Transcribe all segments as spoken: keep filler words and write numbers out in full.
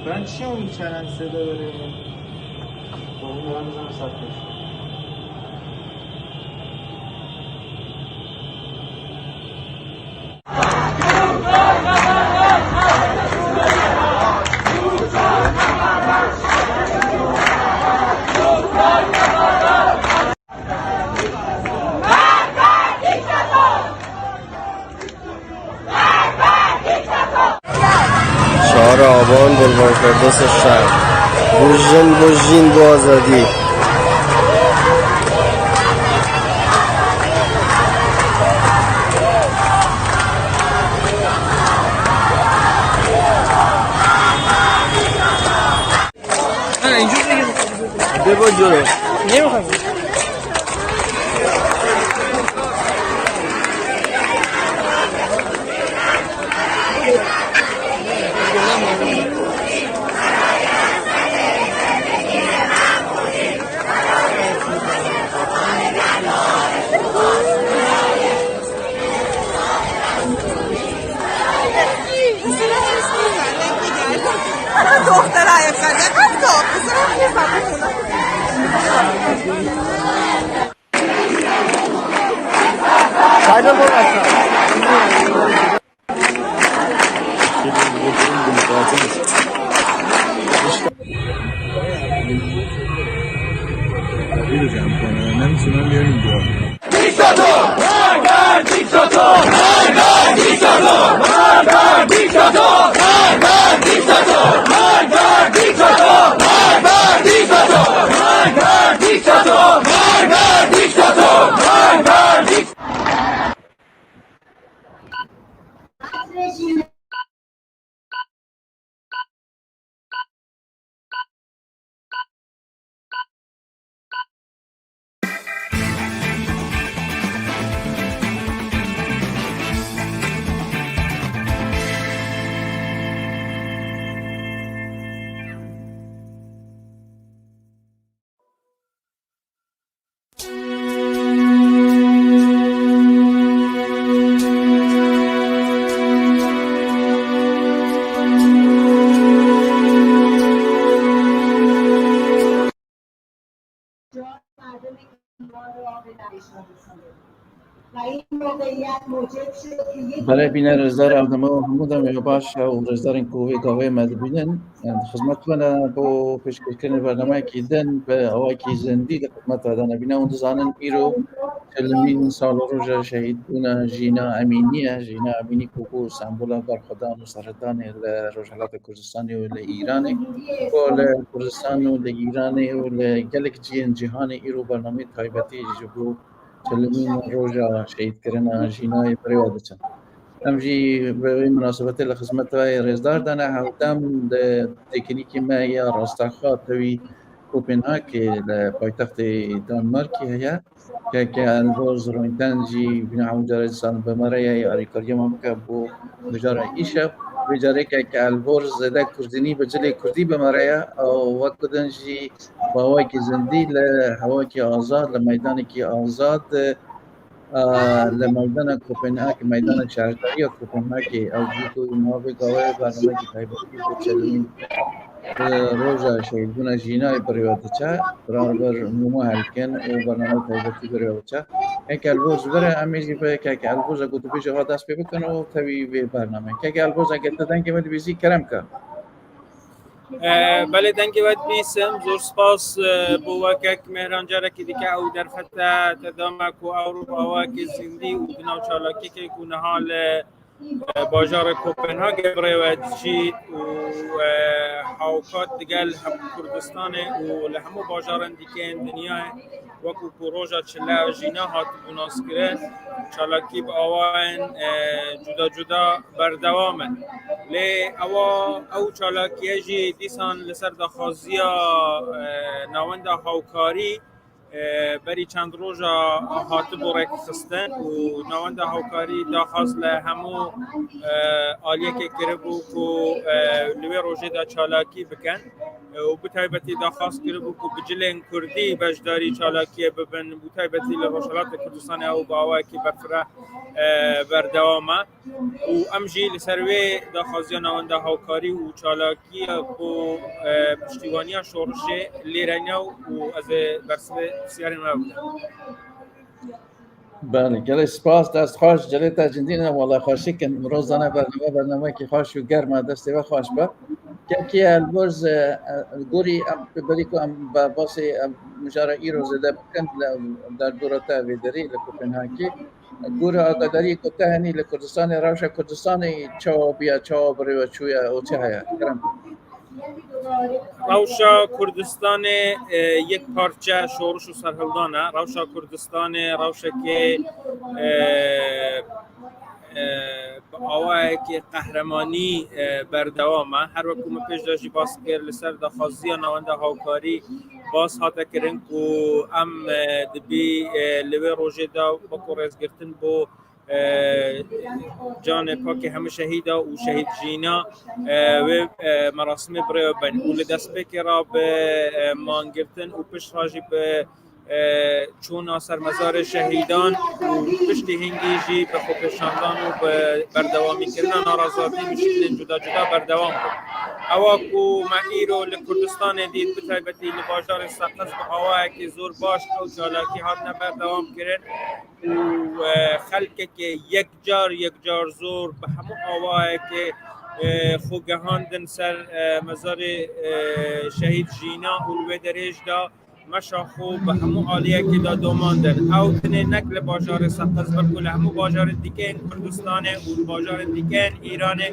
Ben şey, onun içeren size de vereyim. Oğlum, ben sana satmış. Şara Aban, Bulvarkerdesa Şer. Bo jin, bo jîn, bo azadî. Bê bo coro. Niye bakalım? Doktora evlenmek yok. Saygı bu. Diktator! Haydar diktator! Haydar diktator! Haydar diktator! Belê bîner, rêzdar, ev dema hemû demê baş e û rêzdarên ku vê gavê me dibînin, em xizmet we ne bo pêşkêşkirinê bernameyekî din bi awakî zindî li xizmet we de ne. Bîne hûn dizanin îro çelimîn sal û roja şehîdbûna Jîna Emînî ye. Jîna Emînî ku bû sembola berxwedan û serhildanê li Rojhilata Kurdistanê û li Îranê. Ku li Kurdistan û li Îranê û li gelek cihên cîhanê îro bernameyê taybetî ji bo çelimîn roja şehîdkirina Jînayê birêve diçin. Em jî bi vê minasebetê li xizmeta rêzdar de ne, hewdem di teknîkê me ya rastexa tevî Kopenhagê li paytextê Danmarkê heye. Keke Elborz Roynten jî bîne hemû carê dîsan bi me re ye, alîkariya me bike bo mijara îşev. Vê carê keke Elborz zêde kurdînî bi cilê kurdî bi me re ye. Û wek ku din jî bi awakî zindî li hewakî azad, li meydanekî azad, a, li meydana Kopenhag, meydana şehrdariya Kopenhagê, ew jî ku navê gavê bernameyekî taybetî bo çelimîn, e, roja şehîdbûna Jînayê birêve diçe, biraber mûma helkin û bername taybetî birêve diçe. Kek Elboz vire, em ê jî bi Kek Elboza ku dibêje va dest pê bikin û tevî vê bernameyê. Kek Elboz, eger tu dengê me dibîzî, kerem ke. E, belê, dengê we dibîsim. Zor spas, e, bo we kek Mêhran, carekî dike ew derfete te da me ku ew awakê zindî û di nav çalakiyekê ku niha li, e, bajarê Kopenhagê birêve diçît û, e, hawkat digel hemû Kurdistanê û li hemû bajarên dîkeyên dinyayê wekî ku roja çile Jîna hatibû naskirin, çalakî bi awayên, e, cuda cuda berdewam in. Lê ewa, ew çalakiye jî dîsan li ser daxwaziya, e, Navenda Hawkarî, e, berî çend roja hatibû rêkxistin û Navenda Hawkarî daxwaz li hemû, e, aliyekê kiribû ku, e, li wê rojê de çalakî bikin. û bi taybetî daxwaz kiribû ku bi cilên kurdî beşdarî çalakiyê bibin, bi taybetî li Rojhilata Kurdistanê ew bi awayekî berfireh, e, berdewam e. Û em jî li ser wê daxwaziya Navenda Hawkarî û Çalakiya bo, e, piştîwaniya şorişê lê re ne û ez ê bersivê pirsiyarên we bidim. Belê, gelek spas, dest xweş, cilê te cindî ne, wela xweşik in. Rozane bername, bernamekî xweş û germ e, destê we xweş be. Kekî Elborz, e, e, gorî em, berî ku em be basê em mijara îro zêde bikin, li derdora te vê derî li Kopenhagê. Gorî agadarî ku te henî li Kurdistanê, rewşa Kurdistanê çawa bûye, çawa bi rê ve çûye û çi heye? Kerem. Rewşa Kurdistanê, e, yek parçe şoriş û serhildan e. Rewşa Kurdistanê rewşekê, e, e, bi awayekê qehremanî, e, berdewam e. Her wekû min pêş de jî bas kir, li ser daxwaziya Navenda Hawkarî bas hate kirin ku em, e, dibî, e, li wê rojê de wekû rêzgirtin bo e, canê pakê hemû şehîda û şehîd jîna, e, wê, e, merasimê bi rê ve bin. Û li destpêkê re bi, e, mangirtin û pişt re jî bi, e, çûna ser mezarê şehîdan û piştî hingî jî bi xwepêşandan û bi berdewamîkirina narazatî bi şiklên cuda cuda berdewam bû. Ewa ku me îro li Kurdistanê dît, bi taybetî li bajarê Seqiz bi awayekî zor baş ew çalakî hatine berdewam kirin. û, e, xelkekê yekcar, yekcar zor bi hemû awayekê, e, xwe gehandin ser, e, mezarê, e, şehîd Jîna û li wê derê jî de meşa xwe bi hemû aliyekê de domandin. Ew tenê nek li bajarê Seqiz, belku li hemû bajarên dîkeyên Kurdistanê û li bajarên dîkeyên Îranê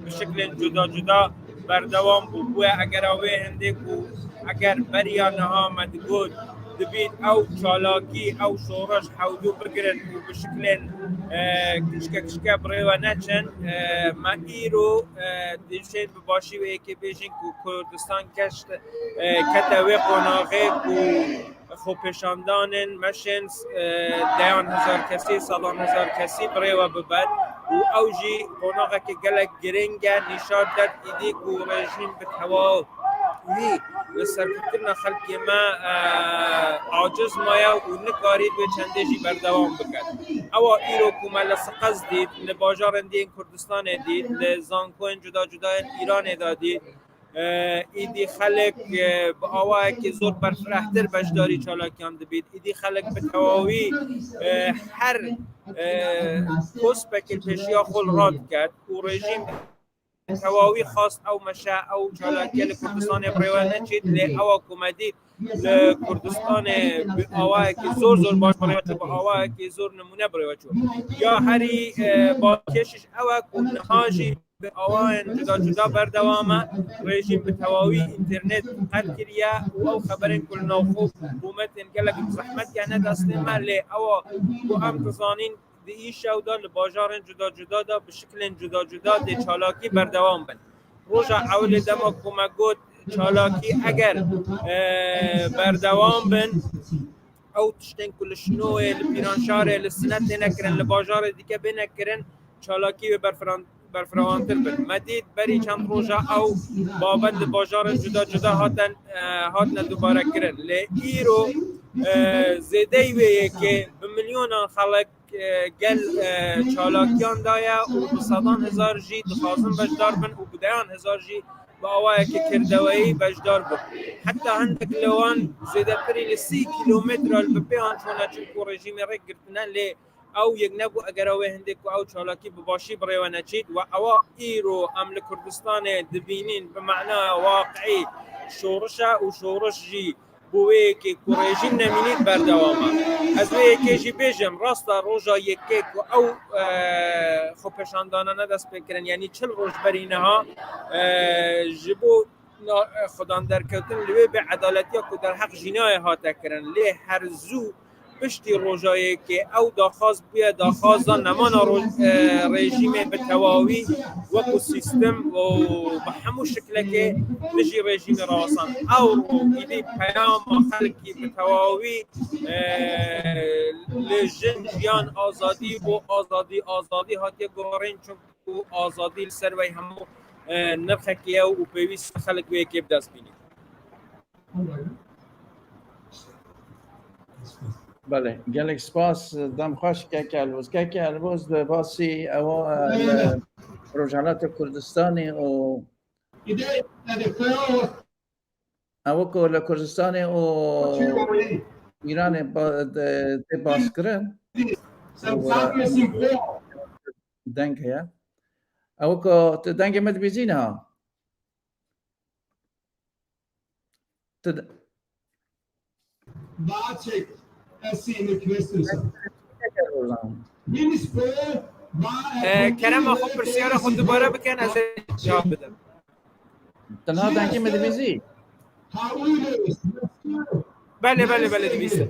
bi şiklên cuda cuda berdewam bû. Bûye egera wê hindê ku eger beriya niha me digot, dibît ew çalakî, ew şoreş hewdû bigirin û bi şiklên, e, kiçke kiçke bi rê ve neçin. E, me îro, e, dişên bi başî wê yekê bêjin ku Kurdistan keşt, e, kete wê qonaxê ku xwepêşandanên meşên, e, deyan hezar kesî, sedan hezar kesî bi rê ve bibet û ew jî qonaxeke gelek giring e, nîşan ded îdî ku rejîm bi tewa wî li serkeftina xelkê me, e, aciz maye û nikarî vê çendê jî berdewam biket. Ewa îro ku me li Siqez dît, li bajarên diyên Kurdistanê dît, li zankoyên cuda cuda yên Îranê de dît, e, îdî xelk, e, bi awayekî zor berfirehtir beşdarî çalakiyan dibît. Îdî xelk bi tewawî, e, her, e, kospekê pêşiya xwe li radiket û rejîm tewawî xwest ew meşe, ew çalakiye li Kurdistanê bi rê ve neçît, lê ewa ku me dît li Kurdistanê bi awayekî zor zor baş bi rê ve çû, bi awayekî zor nimûne bi rê ve çû. Ya herî, e, balkêş jî ew e ku niha jî bi awayên cuda cuda berdewam e. Rejîm bi tewawî înternet qet kiriye û ew xeberên ku li navxwe hikûmetên gelek bi zehmet gehne destê me, lê ewa ku em dizanîn, di îşew de li bajarên cuda cuda de bi şiklên cuda cuda dê çalakî berdewam bin. Roja ewilê dema ku me got çalakî eger, e, berdewam bin, ew tiştên ku li Şinoyê, li Pîranşarê, li Sinet têne kirin, li bajarê dike bêne kirin, çalakî wê berfiran-, berfirewantir bin. Me dît berî çend roja ew babet li bajarên cuda cuda hatin, e, hatine dubare kirin. Lê îro, e, zêdeyî wê yekê bi milyonan xelk, e, gel, e, çalakiyan daye û bi sedan hezar jî dixwazin beşdar bin û bi deyan hezar jî bi awayekî kirdeweyî beşdar bûn. Heta hindek li wan zêdetirî li sî kîlometre li bi pê an çûne, çimkû rejîmê rêk girtine, lê ew yek nebû egera wê hindê ku ew çalakî bi başî bi rê we neçît. We ewa îro em li Kurdistanê dibînîn bi manaya waqiî şoriş e û şoriş jî bo wê yekê ku rejîm nemînît berdewam e. Ez wê yekê jî bêjim, rast e, roja yekê ku ew, e, xwepêşandanane dest pê kirin, yanî çil roj berî niha, e, ji bo na-, e, xwedan derkewtin li wê bêedaletiya ku derheq jînayê hate kirin, lê her zû piştî roja yekê ew daxwaz bûye daxwaza nemana roj-, e, rejîmê bi tewawî wekû sîstem û bi hemû şiklekê dijî rejîmê rawestand. Ew ro îdî peyama xelkî bi tewawî, e, li jin, jiyan, azadî bo azadî, azadî hatiye guherîn, çimkû azadî li ser wey hemû, e, nirxekê ye û pêwîst xelk wê yekê bi dest bînî. Belê, gelek spas, dem xweş keke Elboz. Keke Elboz di basî ewa, e, li Rojhilata Kurdistanê û ewa ku li Kurdistanê û Îranê ba-, de, tê baskirin. Deng heye. Ew ku tu dengê min dibîzî niha? Tu de- Ee, kerema xwe, pirsiyara xwe dubare bikin, ez ê cevap bidim. Tena dengê min dibîzî? Belê, belê, belê, dibîzî.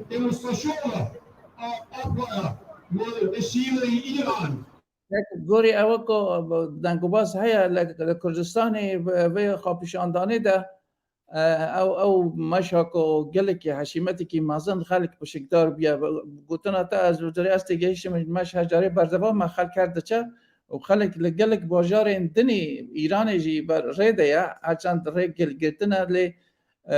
Gorî ew ku dengûbas heye li, li Kurdistanê, vê xwepêşandanê de, e, ew, ew meşa ku gelekî hişîmetekî mezin xelk pişikdar bûye. Gotina te ez li cihê ez têgihiştim, meşa carê berdewam e, xelk her diçe û xelk li gelek bajarên dinê Îranê jî ber rê de ye, her çend rê gilgirtin e, lê, e,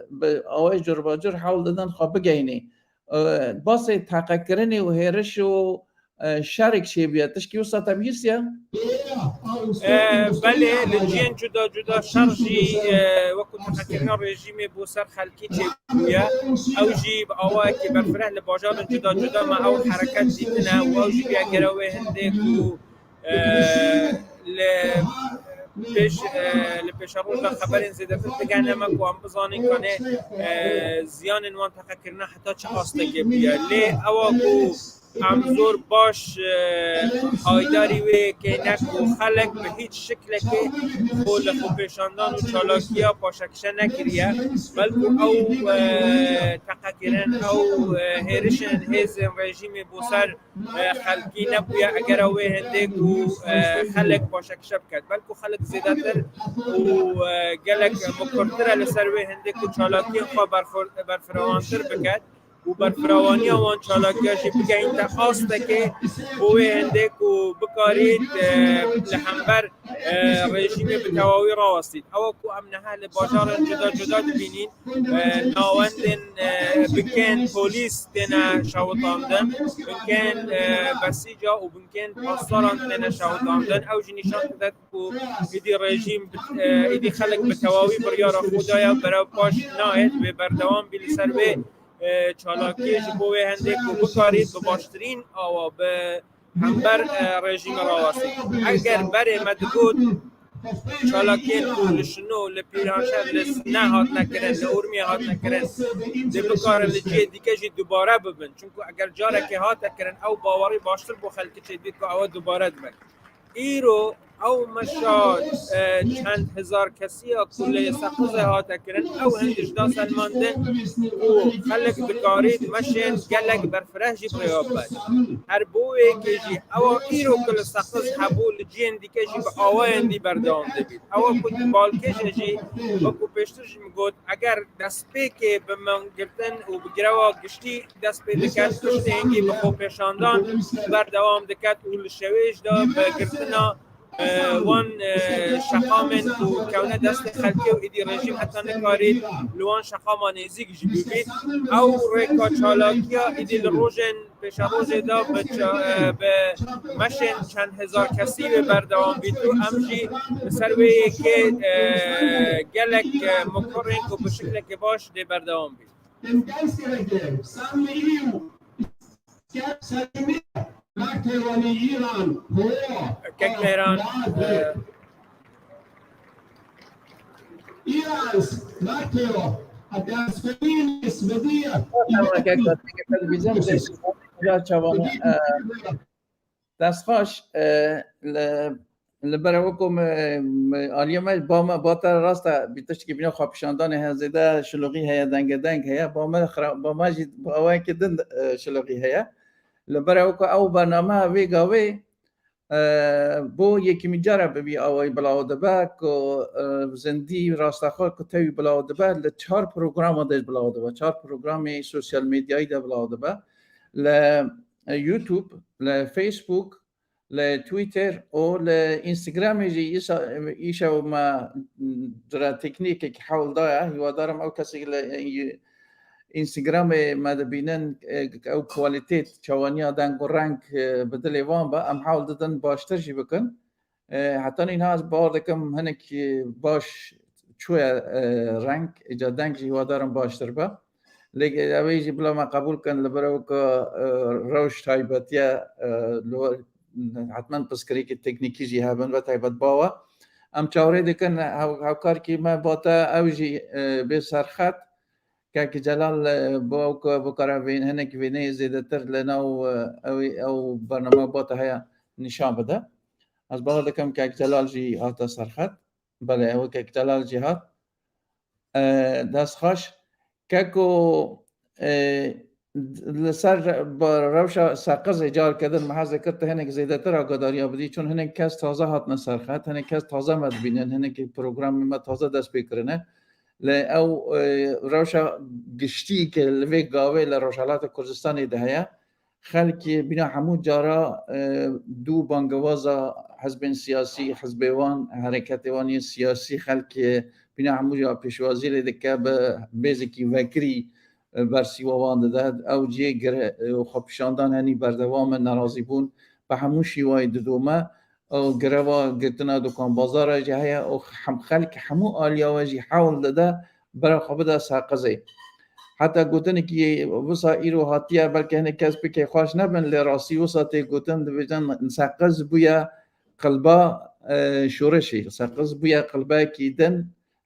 bi awayê curbacur hewl didin xwe bigihînî. E, basê teqekirinê û hêriş û, e, şerek çêbûye. Tişkî wisa te bihîstiye? E, belê, li cihên cuda cuda şer jî, e, wekû teqekirina rejîmê bo ser xelkî çêbûye. Ew jî bi awayekî berfireh li bajarên cuda cuda me ew hereket dîtine û ew jî bûye gere wê hindê ku, e, li pêş, e, li pêşeroj de xeberên zêdetir digehne me ku em bizanin kanê, e, ziyanên wan teqekirina heta çi astekê bûye. Lê ewa ku em zor baş, e, haydarî wê yekê ne ku xelek bi hîç şiklekê xwe li xwepêşandan û çalakiya paşekişe nekiriye, belku ew, e, teqekirin, ew, e, hêrişên hêzên rejîmê bo ser, e, xelkî nebûye, egera wê hindê ku, e, xelek paşekişe biket. Belku xelek zêdetir û, e, gelek mikurtir e li ser wê hindê ku çalakiyên xwe berfir-, berfirawantir biket û berfirawaniya wan çalakiya jî bigehînte astekê bo wê hindê ku bikarît, e, li hember, e, rejîmê bi tewawî rawestît. Ewa ku em niha li bajarên cuda cuda dibînîn, e, navendên, e, binkên polîs têne şewitandin, binkên, e, besîca û binkên pasdaran têne şewitandin. Ew jî nîşan dide ku êdî rejîm, e, êdî xelk bi tewawî biryara xwe daye, berev paş nayêt, wê berdewam bî li ser wê, e, çalakiyê ji bo wê hindê ku bikarît bi baştirîn awa bi hember, e, rejîmê rawestî. Eger berê me digot çalakiyên ku li Şino, li Pîranşehir, li Sne hatine kirin, li Urmiyê hatine kirin, dê bikarin li cihê dike jî dubare bibin. Çimku eger carekê hate kirin, ew bawerî baştir bo xelkê çêdibît ku ew ê dubare dibin. Îro ew meşa, e, çend hezar kesî ya ku li Seqizê hate kirin, ew hin tişta selmandin û xelk dikarît meşên gelek berfireh jî bi rêya bibin. Her bo wê yekê jî ewa îro ku li Seqiz hebû, li cihên dike jî bi awayên dî berdewam dibît. Ewa ku balkêş e jî, wekû pêştir jî min got, eger destpêkê bi min girtin û bi greva giştî dest pê diket, piştî hingî bi xwepêşandan berdewam diket û li şevêj de bi girtina, e, wan, e, şeqamên ku kewne destê xelkê û êdî rejîm heta nikarî li wan şeqama nêzîk jî bibît. Ew rêka çalakiya êdî li rojên pêşerojê de bi ça-, e, bi meşên çend hezar kesî wê berdewam bît û em jî li ser wê yekê, e, gelek, e, mikurên ku bi şiklekê baş dê berdewam bît. Kek Mêran, e, Dest xweş, e, li, li ber wekû me, me, aliyê me, ba me, ba te rast e, bi tiştekî bîna xwepêşandanê heye zêde şilûxî heye, dengê deng heye, ba me xira-, ba me jî bi awayekî din, e, şilûxî heye. Li ber wekû ew bername vê gavê, e, bo yekîmîn cara bi vî awayî bila dibe ku, e, zindî rastaxwe ku tevî bila dibe, li çar programa de bila dibe, çar programê sosyal medyayî de bila dibe. Li YouTube, li Facebook, li Twitter û li Instagramê jî îşa-, îşev me dira teknîkek hewl daye. Hîwadarim ew kesek li Instagramê me dibînin, e, ew kwalîtêt çawaniya deng û reng, e, bi dilê wan be. Em hewl didin baştir jî bikin. E, heta nîha ez bawer dikim hinek, e, baş çûye, e, reng, îca deng jî hîwadarim baştir be. Lê ew ê jî bila me qebûl kin, li ber ew ku, e, rewş taybetiye, e, li we-, hetmen pirsgirêkê teknîkî jî hebin ve taybet bawe. Em çaverê dikin hev-, hevkarkî me bate ew jî, e, bê serxet. Kek Celal, e, bo ew ku bikare vê-, hinek vêneyê zêdetir li nav, e, ew, ew bername bate heye nîşan bide. Ez bawer dikim Kek Celal jî hate serxet. Belê, ew Kek Celal jî hat. E, dest xweş. Keko, e, li ser re-, ba-, rewşa seqizê carke din me hez kir tu hinek zêdetir agadarîya bidî, çun hinek kes taze hatine serxet, hinek kes taze me dibînin, hinek programê me taze dest pê kirine. Lê ew, e, rewşa giştî ke li vê gavê li Rojhelatê Kurdistanê de heye, xelkê bîna hemû cara, e, dû bangewaza hizbên siyasî, hizbê wan, hereketê wan yên siyasî, xelkê bîna hemû ya pêşwazî lê dike, bi bêzekî vekirî, e, bersîwa wan dide. Ew cihê gire-, e, xwepişandan henî berdewam e, nerazîbûn bi hemû şîwayî didome. Ew gireva girtina dukan bazara jî heye û hem xelk hemû aliya we jî hewl dide bera xwe bide seqizê. Heta gotinekî wisa îro hatiye, belkî hinek kes pê kêfxweş nebin, lê rastî wisa tê gotin, dibêjin seqiz bûye qilba, e, şoreşê. Seqiz bûye qilbekî din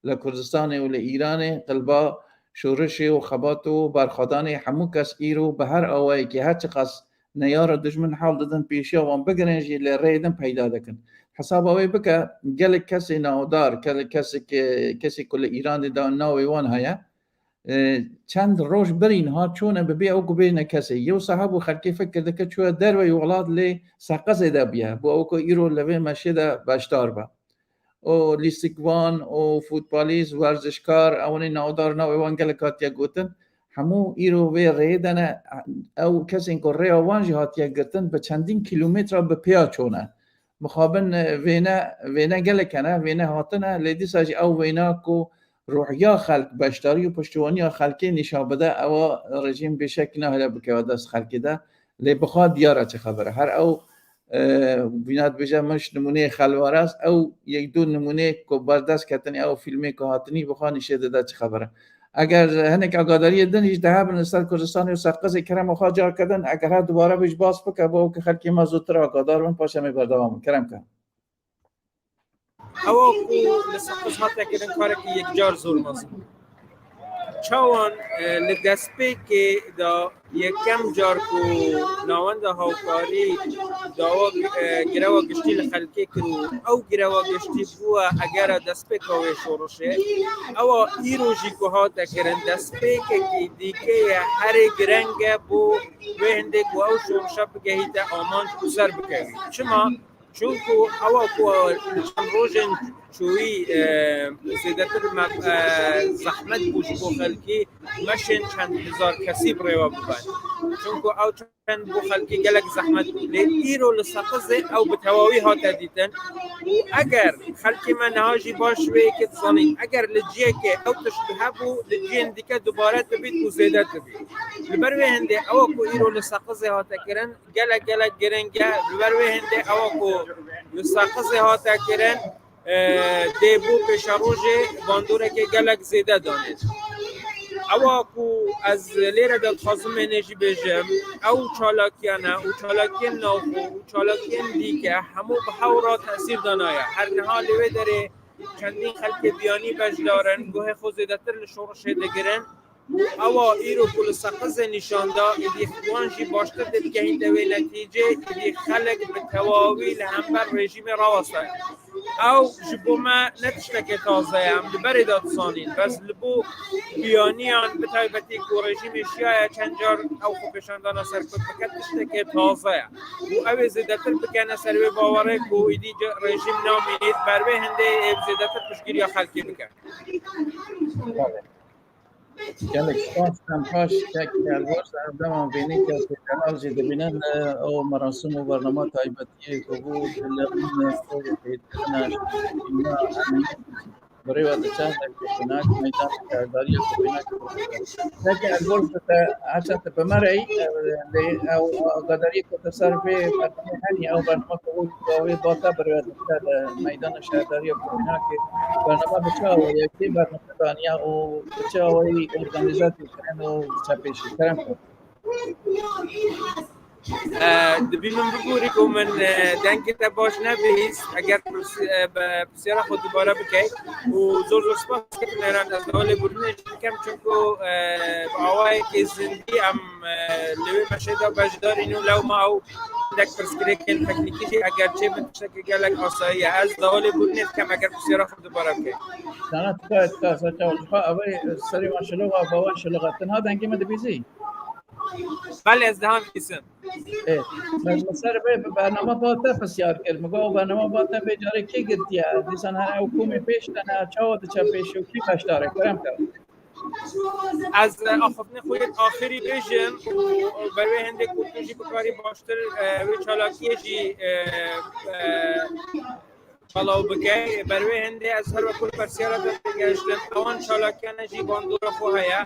li Kurdistanê û li Îranê, qilba şoreşê û xebat û berxwedanê. Hemû kes îro bi her awayekî, her çiqas neyara dijmin hewl didin pêşiya wan bigirin jî, lê rêyê din peyda dikin. Hesaba wê bike, gelek kesê navdar, gelek kesê ke-, kesê ku li Îranê de navê wan heye, e, çend roj berî niha çûne bi bê ew ku bêne kesê. Yew saha bû xelkê fikir dike çûye derveyî welat, lê seqizê de bûye. Bû ew ku îro li vê meşê de beşdar be. û lîstikvan û futbolîst, werzişkar, ewanê navdar, navê wan gelek hatiye gotin. Hemû îro vê rêyê de ne, ew kesên ku rêya wan jî hatiye girtin, bi çendîn kîlometre bi pêya çûne. Mixabin, e, vêne, vêne gelek hene, vêne hatine, lê dîsa jî ew wêna ku ruhiya xelk, beşdarî û piştîwaniya xelkê nîşan bide, ewa rejîm bêşek nahêle bikeve dest xelkê de. Lê bi xwe diyar e çi xeber e. Her ew, e, bîna dibêje min ji nimûneyê xelwar e, ew yek du nimûneyê ku berdest ketin, ew fîlmê ku hatinî bi xwe nîşê dide çi xeber e. Eger hinek agadariyê din jî de hebin li ser Kurdistanê û seqizê kerema xwe car kedin, eger her dubare bê ji bas bike, bo ew ku xelkê me zûtir agadar bin, paşê em ê berdewam bin. Kerem ke. Ewa ku li Seqiz hate kirin karekî yekcar zor mezin bû. Çawan, e, li destpêkê de yekem car ku Navenda Hawkarî dawa, e, gireva giştî li xelkê kir û ew gireva giştî bûye egera destpêka wê şorişê. Ewa îro jî ku hate kirin destpêkekî dîke ye herê gireng e bo wê hindê ku ew şorişe bigehîte amanc û ser bikevî. Çima? Çunku ewa ku li çend rojên çûyî, e, zêdetir me, e, zehmet bû ji bo xelkî, meşên çend hezar kesî bi rêwa bibe. Çunku ew çend bo xelkî gelek zehmet bû. Lê îro li Seqizê ew bi tewawî hate dîtin. Û eger xelkê me niha jî baş wê yekê dizanîn, eger li ciyekê ew tişt hebû, li ciyên dike dubare dibît û zêde dibît. Li ber wê hindê ewa ku îro li Seqizê hate kirin, gelek, gelek giring e. Li ber wê hindê ewa ku li Seqizê hate kirin, e, dê bo pêşerojê bandoreke gelek zêde danê. Ewa ku ez lêre de dixwazim ênê jî bêjim, ew çalakiyane û çalakiyên navxwe û çalakiyên dîke hemû bi hew re tesîr danaye. Her niha li wê derê çendîn xelkê biyanî beşdar in, guhê xwe zêdetir li şorişê digirin. Ewa îro ku li Seqizê nîşan da, êdî wan jî baştir dê bigehînte wê netîcê, êdî xelk bi tewawî li hember rejîmê raweste. Ew ji bo me ne tiştekê taze ye, em li berê de dizanîn. Bes li bo biyaniyan, bi taybetî ku rejîmê şiyaye çend car ew xwepêşandana serkut bike, tiştekê taze ye. Û ew ê zêdetir bikene ser wê bawerê ku êdî ce-, rejîm namînît, ber wê hindê ê zêdetir piştgiriya xelkê bike. Gelek spas, em paş kek Elwar, em dema vênê kek Delal jî dibînin, e, ew merasim û bernama taybetiyê ku bû, dilewîn, e, ew têkirina, birêve diçe, kek meydan şaredariya ku bîne. Kek Elwar, te, her çend tu bi me re yî, e, lê ew agadariyê ku tu ser vê bernameyê henî, ew bernama ku bû, ku wê bata birêve diçe, e, meydana şaredariya ku bîne, bernama bi çi awayekî bernama daniya û bi çi awayî organîze tê kirin û çepêşî kirin? Dibî min biborî ku min, e, dengê te baş nebihîst. Eger pirs-, e, be-, pirsiyara xwe dubare bikey û zor zor spas dikim, Mêran. Ez dawa lêbûrînê jî dikim, çunku, e, bi awayekî zindî em, e, li wê meşê de beşdarî ne û lewma ew hindek pirsgirêkên teknîkî jî eger çêbin tiştekî gelek asayî ye. Ez dawa lêbûrînê dikim eger pirsiyara xwe dubare bikey. Sana tika, tika, saça, ew ji xwe, ew ê serê wan şiloxa, bi wan şiloxa. Tinha dengê me dibîzî? Belê, ez niha dibîsim. Ê, min, min ser vê bernama ba te pisyar kir. Min got, ew bernama ba te vê carê kê girtiye? Dîsan her ew komê pêş tene çawa diçe pêş û kî beşdar e? Kerem ke. Ez, e, axaftinê xwe yê axirî bêjim û ber wê hindê ku tu jî bikarî baştir, e, wê çalakiyê jî, e, e, balaw bikey. Ber wê hindê ez her wekû li persiyara te têgehiştim. Ewan çalakiyane jî bandora xwe heye.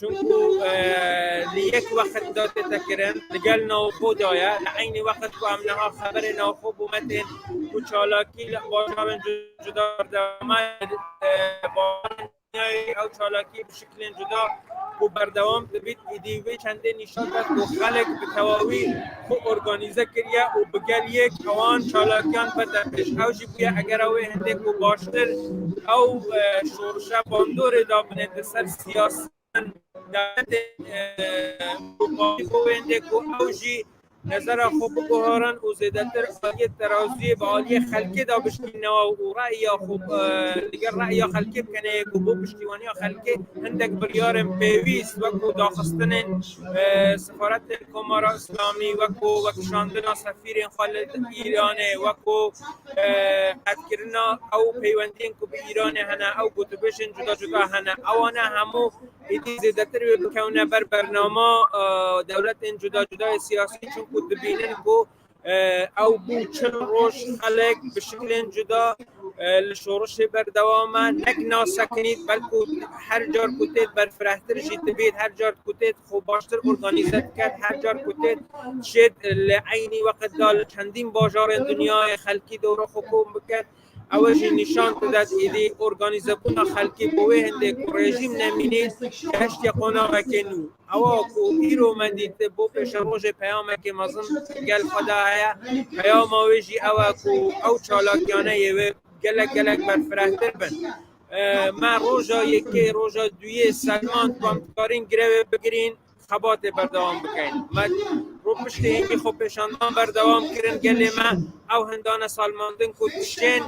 Çunku, e, li yek wext de tête kirin, li gel navxwe de ye. Li eynî wext ku em niha xeberê navxwe bo me tên ku çalakî li bajarên cuda berdewam e, e, bajarên dinyayê ew çalakî bi şiklên cuda ku berdewam dibît, îdî wê çendê nîşan da ku xelk bi tewawî xwe organîze kiriye û bi gel yek ewan çalakiyan bete pêş. Ew jî bûye eger ew ê hindê ku baştir ew, e, şorişe bandorê dabine di ser siyaseten dewletên, e, Ewropayî bo wê hindê ku ew jî nezera xwe biguherin û zêdetir aliyê teraziyê bi aliyê xelkê de bişkînewe û reya xwe, e, li gel reya xelkê bikene yek û bo piştîwaniya xelkê hindek biryarên pêwîst wekû daxistinên, e, sefaretên Komara Îslamî, wekû wekişandina sefîrên xwe li Îranê, wekû, e, qetkirina ew peywendiyên ku bi Îranê hene, ew gotûbêjên cuda cuda hene. Ewana hemû êdî zêdetir wê bikewne ber bernama, e, dewletên cuda cuda yê siyasî, çunku dibînin ku, e, ew bû çil roj xelek bi şiklên cuda, e, li şorişê berdewam e. Nek nasekinît, belku her car ku têt berfirehtir jî dibît, her car ku têt xwe baştir organîze diket, her car ku têt şêt li eynî weqt de li çendîn bajarên dinyayê xelkî dewra xwe kom biket. Ew jî nîşan dide êdî organîzebûna xelkî bo wê hindê ku rejîm nemînî gehiştiye qonaxekê nû. Ewa ku îro me dît bo pêşerojê peyamekê mezin gel xwe de heye. Peyama wê jî ew e ku ew çalakiyane yê wê gelek gelek berfirehtir bin. E, me roja yekê, roja duyê selmand ku em dikarîn grevê bigirîn, xebatê berdewam bikeyn. Me rû piştê hingî xwepêşandan berdewam kirin. Gelê me ew hindane salmandin ku dişên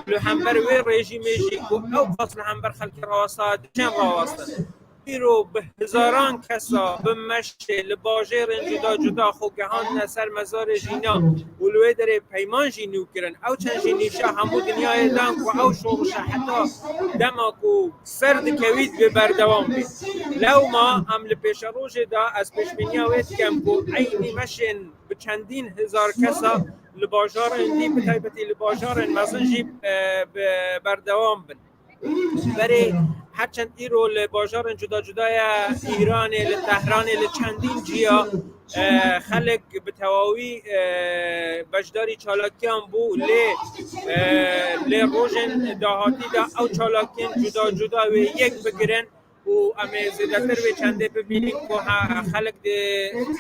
li hember wê rejîmê jî ku ew qas li hember xelkê rawesta diçên rawestin. Îro bi hezaran kesa bi meşê li bajêrên cuda cuda xwe gehandine ser mezarê jîna û li wê derê peyman jî nû kirin. Ew çend jî nîşa hemû dinyayê dan ku ew şorişe heta dema ku ser dikewît bê berdewam bê. Lewma em li pêşerojê de ez pêşbîniya wê dikem ku eynî meşên bi çendîn hezar kesa li bajarên dî, bi taybetî li bajarên mezin jî, e, bi berdewam bin. Berê her çend îro li bajarên cuda cuda ya Îranê, li Tehranê, li çendîn ciya, e, xelk bi tewawî, e, beşdarî çalakiyan bû, lê, e, lê rojên dahatî de ew çalakiyên cuda cuda wê yek bigirin û em ê zêdetir wê çendê bibînin ku ha-, xelk dê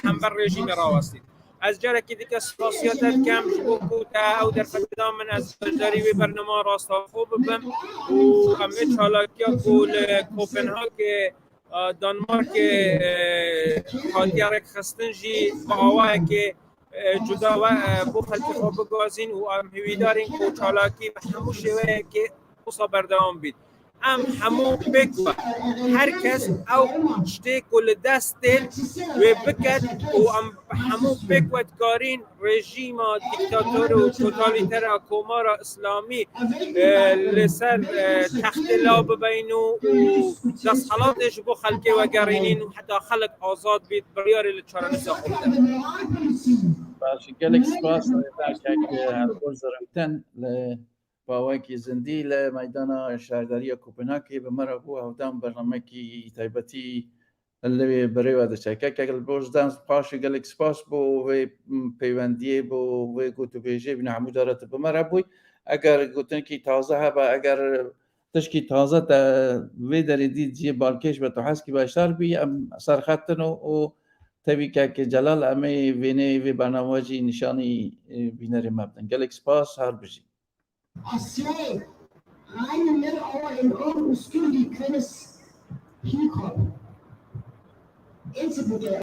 hember rejîmê rawestî. Ez carekî dike spasiya te dikem ji bo ku te ew derfetê da min ez beşdarî wê bernama rastaxo bibim û em vê çalakiya ku li Kopenhagê, e, Danmarkê, e, hatiye rêkxistin jî bi awayekê, e, cuda we, e, bo xelkê xwe bigazîn û em hêvîdar in ku çalakî bi hemû şêweyekê wisa berdewam bît. Em hemû pêk ve, her kes ew tiştê ku li dest tê wê biket û em hemû pêk ve dikarîn rejîma dîktator û totalîtera Komara Îslamî, e, li ser, e, textê law bibeyn û, û desthilatê ji bo xelkê vegerînin û heta xelk azad bît, biryarê li çarenivîsa xwe bide. Baş, gelek spas, e, belkek, e, her xwe zirmtin li Bawekî zindî li meydana şaredariya Kopenhagê bi me re bû. Hevdem bernamekî taybetî li wê birê we diçe. Kekek li bo ji deng paşê gelek spas bo vê peywendiyê, bo vê gotûbêjê, bîna hemû cara tu bi me re bûyî. Eger gotinekî taze hebe, eger tişkî taze te vê derê dît jê balkêş be, tu heskî beşdar bî, em serxet in û, û tevî kek Celal, em ê vênê vê bername jî nîşanî, e, bînerê me bidin. Gelek spas, her bijî. Asyayê, rayî min awa in Rom û Skundî Krinis Hîkop. Ê çi bike?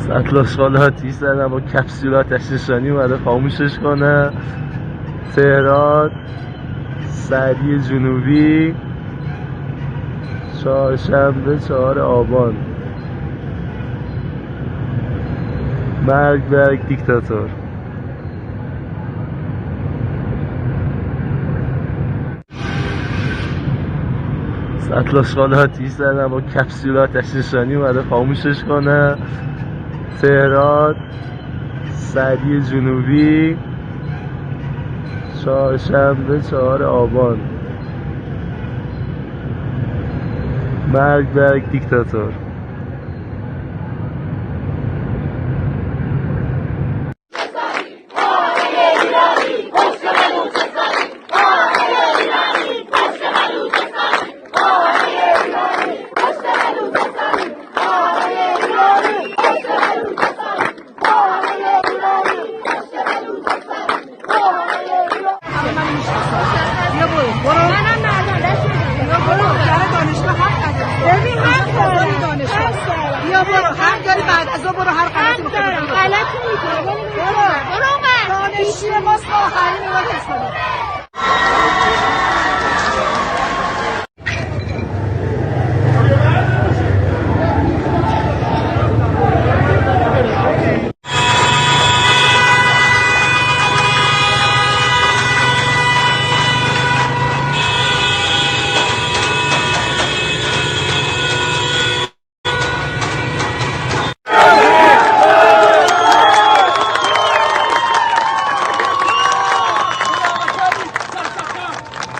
Saet şaş hatî ser, ema kapsula teşnîşanî were xamûşiş kane. Tehran, Seriyê Cunûbî, Çarşembe, çar Aban. Merg, merg, dîktator. Saet şaş hatî ser, ema kapsula teşnîşanî were xamûşiş kane. Tehran, سعدی جنوبی، چهارشنبه، چهار آبان. مرگ بر دیکتاتور.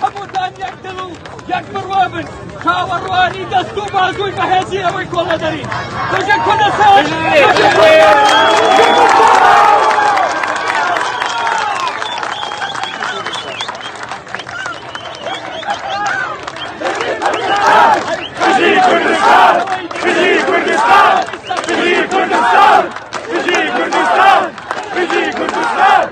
هەمووتان یەک دڵ و یەک بڕوا بن. چاوەڕوانی دەست و بازووی بەهێزی ئەوەی کۆڵە دەرین. دژە کوردستان! دژی کوردستان! دژی کوردستان! دژی کوردستان! دژی کوردستان! دژی کوردستان!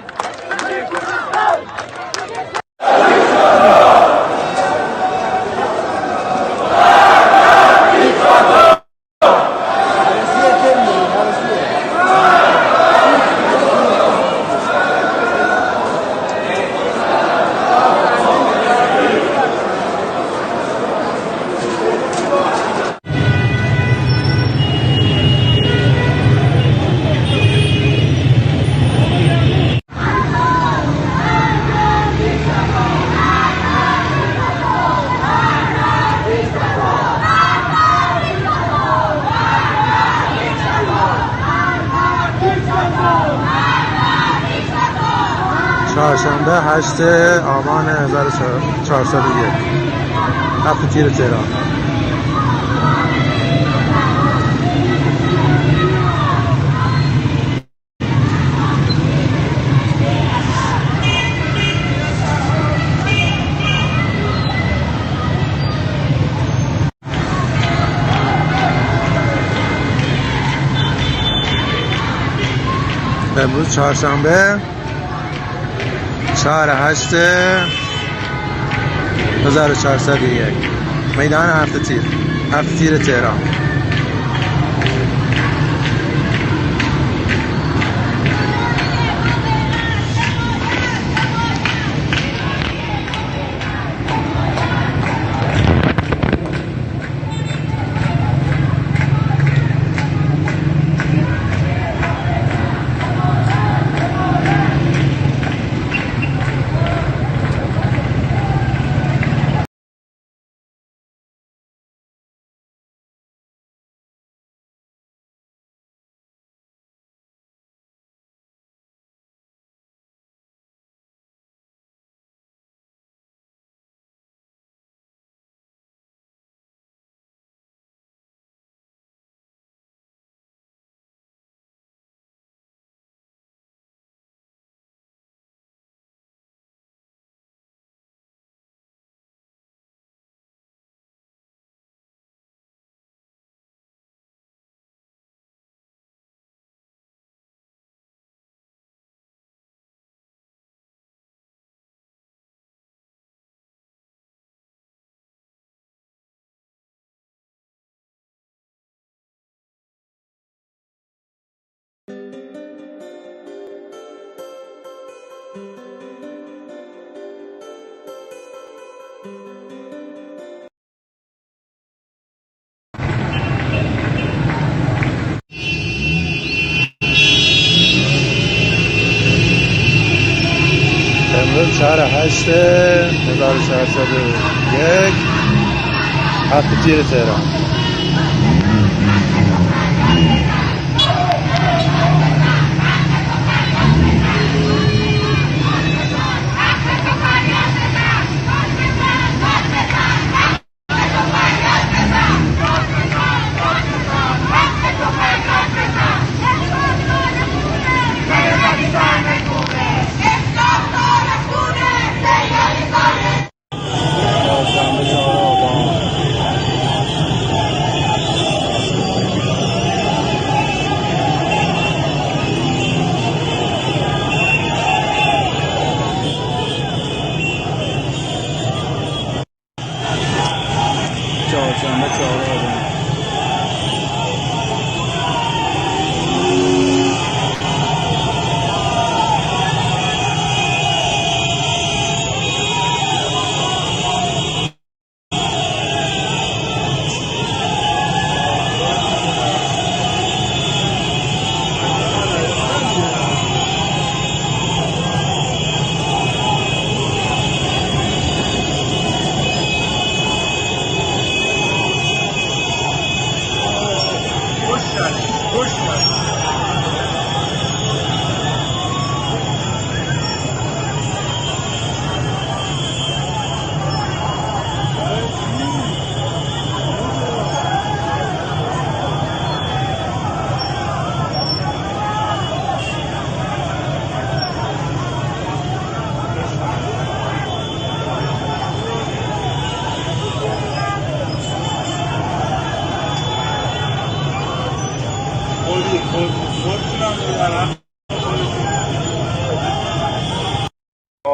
Çarşembe, heştê Abanê hezar û çar sed û yek. Heftê tîrê Têran. Emrûz çarşembe, çar heştê hezar û çar sed û yek. Meydana Heftê Tîr. Heftê Tîrê Têran. Emrûz çar heştê hezar û çar sed û yek, heftê Tîrê Têran.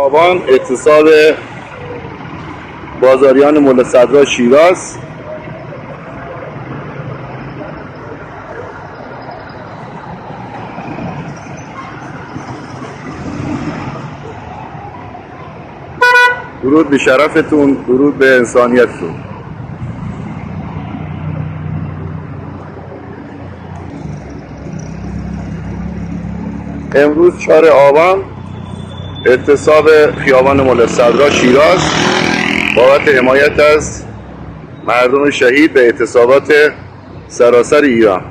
Aban, Etisabê Bazariyan Mola Sedra Şîraz. درود به شرفتون، درود به انسانیتتون. امروز چهار آبان، اعتصاب خیابان ملا صدرا شیراز بابت حمایت از مردم شهید به اعتصابات سراسر ایران.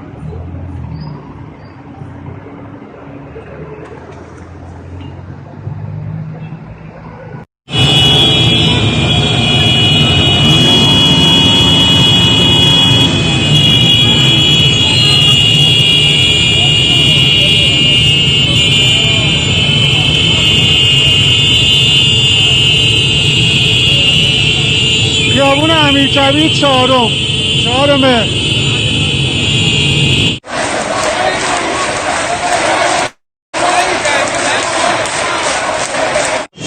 خیابون امیرکبیر چهارم، چهارم مهر.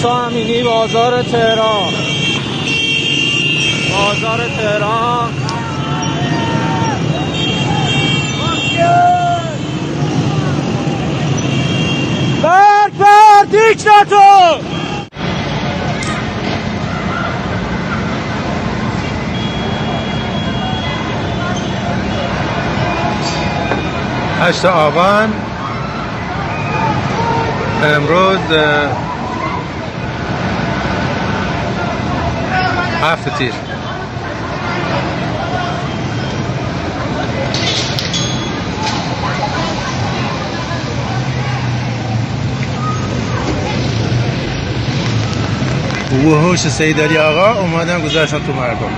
سامینی بازار تهران. بازار تهران. برگ بر دیکتاتور! هشت آبان، امروز، اه، هفت تیر. وحوش سید علی آقا اومدن گذشتن تو مردم.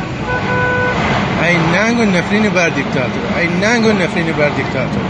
ای ننگ و نفرین بر دیکتاتور، ای ننگ و نفرین بر دیکتاتور.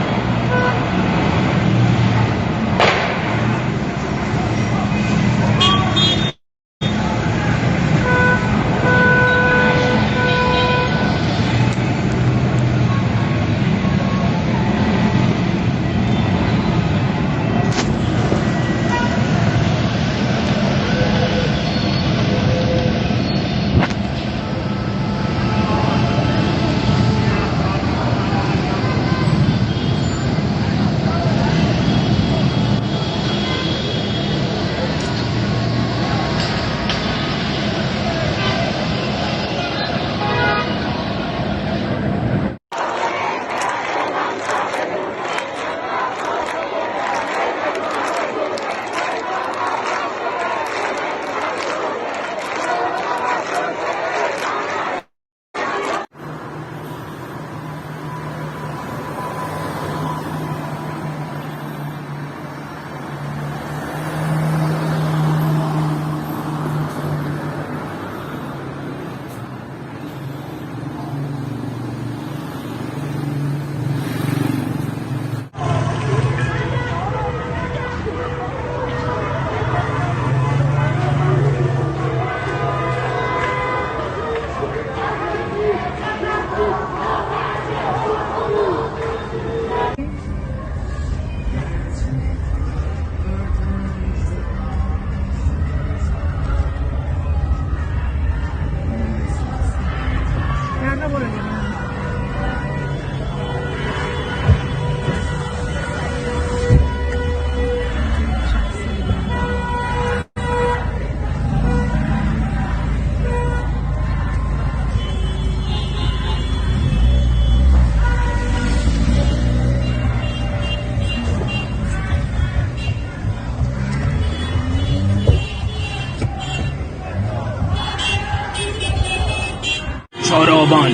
چهار آبان،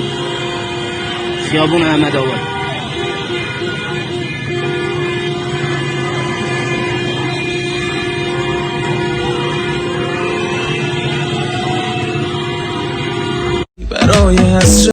خیابون احمد آباد. برای حسرت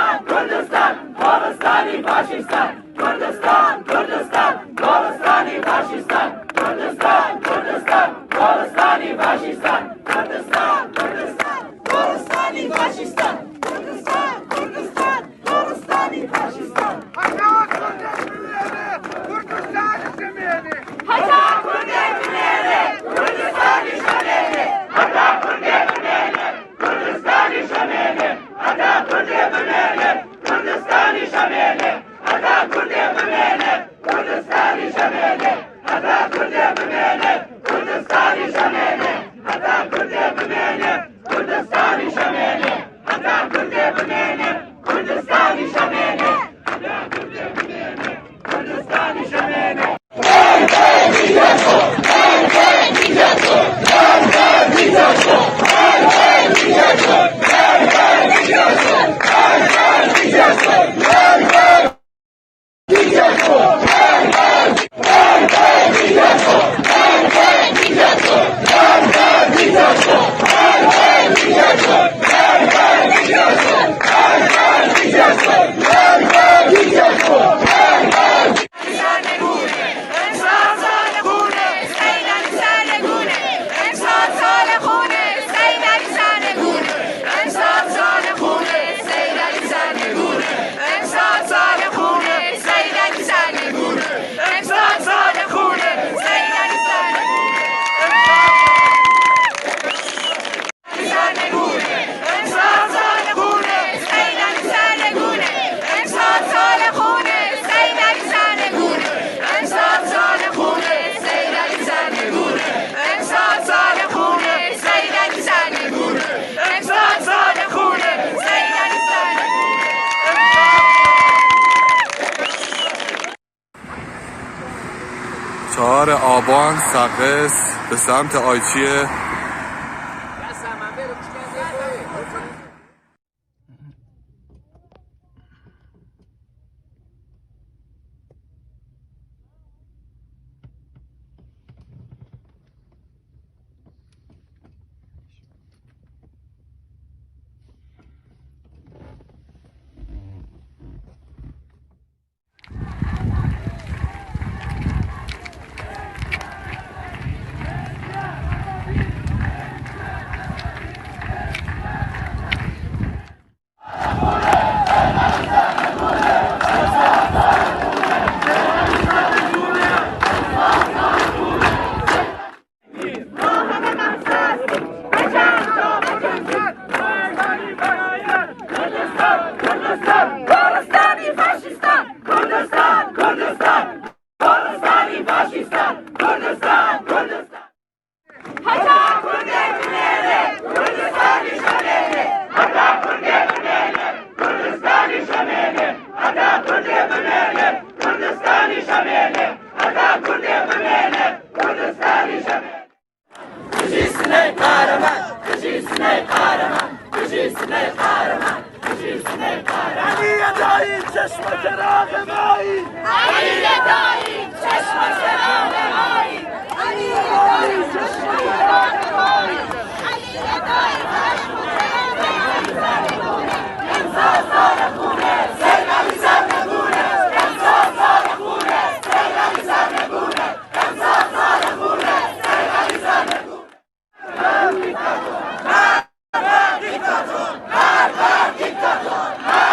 Kurdistan, Kurdistan, Goristanî faşîstan. Kurdistan, Kurdistan, Goristanî faşîstan. Kurdistan, Kurdistan, Goristanî faşîstan. Kurdistan, Kurdistan, Goristanî faşîstan. Kurdistan, Kurdistan, Goristanî faşîstan. Heta Kurdê binêre, Kurdistanî şemêne. Heta Kurdê binêre, Kurdistanî şemêne. Heta Kurdê binêre, Kurdistanî şemêne. Heta Kurdê binêre, Kurdistanî şemêne. Heta Kurdê binêre, Kurdistanî şemêne. Heta Kurdê binêre, Kurdistanî şemêne. Heta Kurdê binêre, Kurdistanî şemêne. Heta Kurdê binêre, Kurdistanî şemêne. Heta Kurdê binêre, Kurdistanî şemêne. Çar aban, Seqez, bi semtê Ayçiyê. Kurdistan, Kurdistan, Kurdistan, Kurdistan, Kurdistan, Kurdistan, Kurdistan. Heta Kurdê binêre, Kurdistanî şemêne. Heta Kurdê binêre, Kurdistanî şemêne. Heta Kurdê binêre, Kurdistanî şemêne. Heta Kurdê binêre, Kurdistanî şemêne. Bijî Siney Kahraman, bijî Siney Kahraman, bijî Siney Kahraman. Elî Yedayî çeşme çeraxê mayî. Elî Yedayî çeşme çeraxê mayî. Elî Yedayî çeşme çeraxê mayî. Elî Yedayî çeşme çeraxê mayî.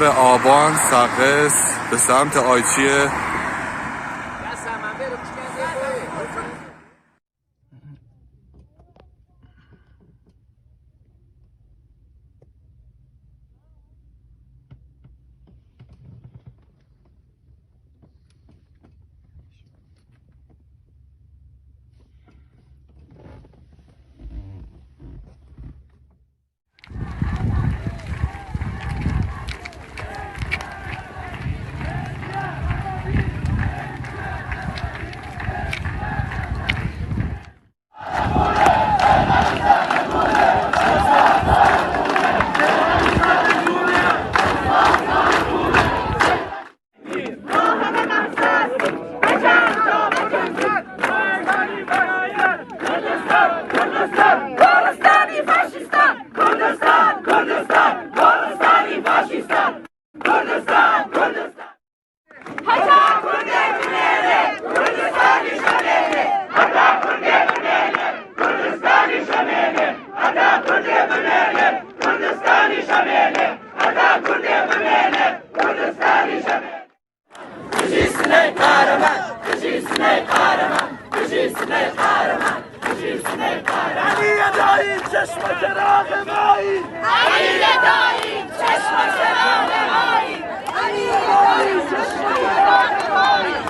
Aban, Seqiz, bi semtê Ayçiyê. Elî Yedayî çeşme çeraxê mayî. Elî Yedayî çeşme çeraxê mayî. Elî Yedayî çeşme çeraxê mayî.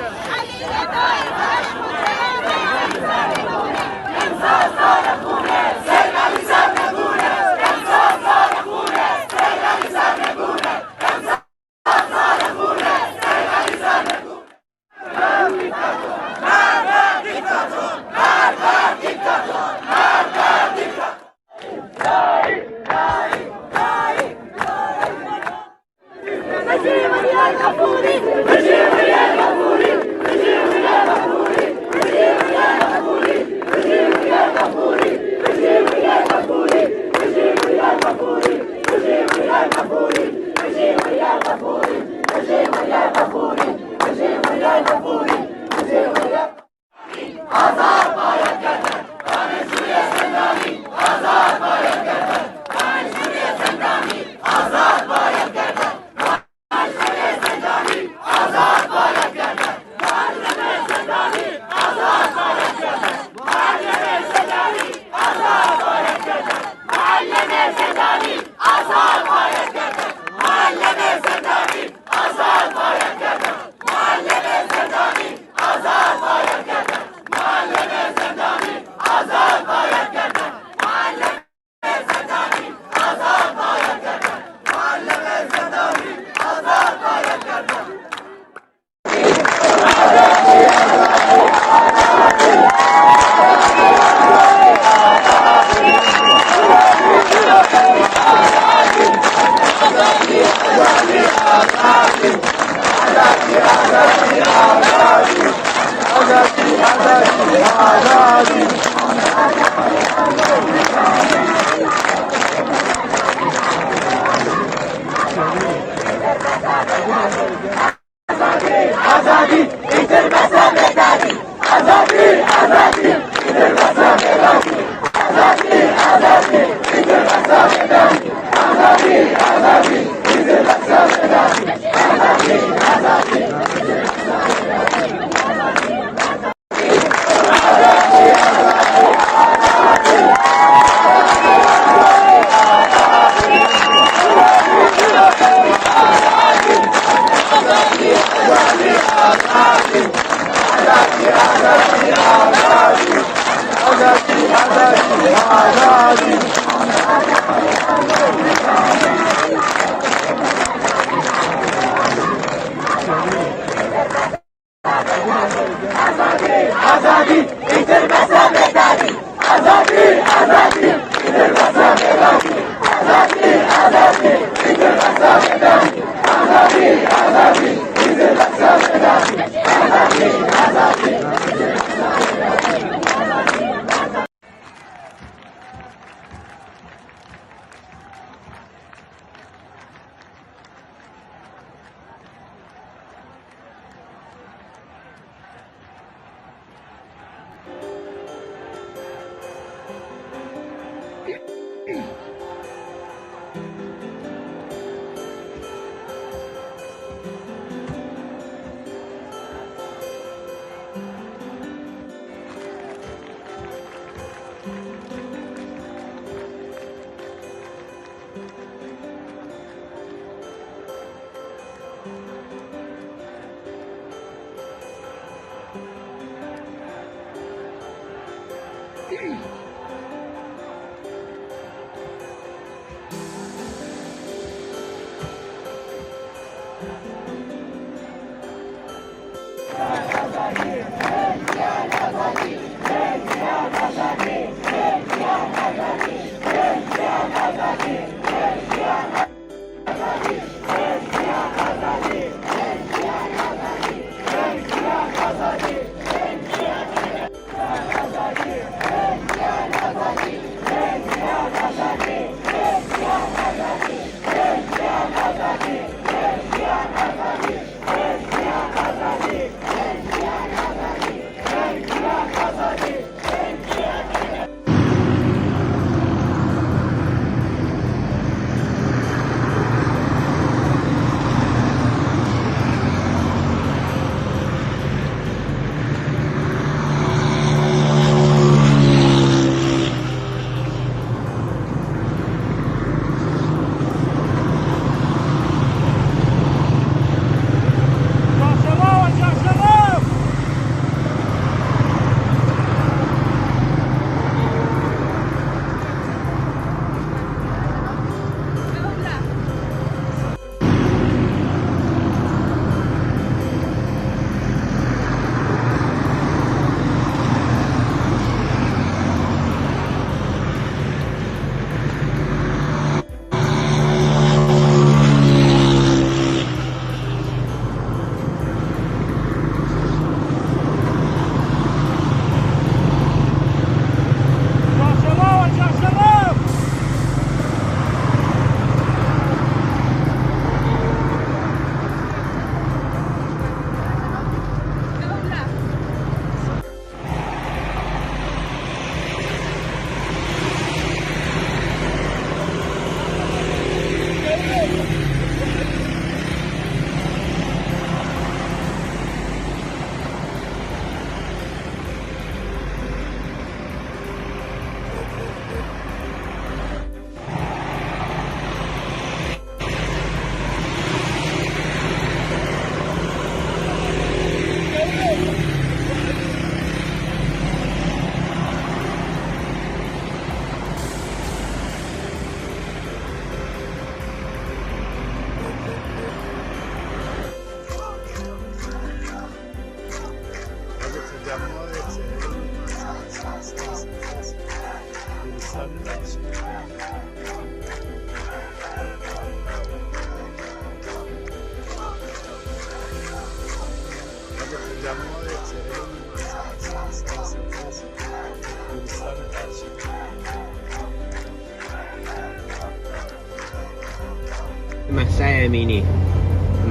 Mehsa Emînî.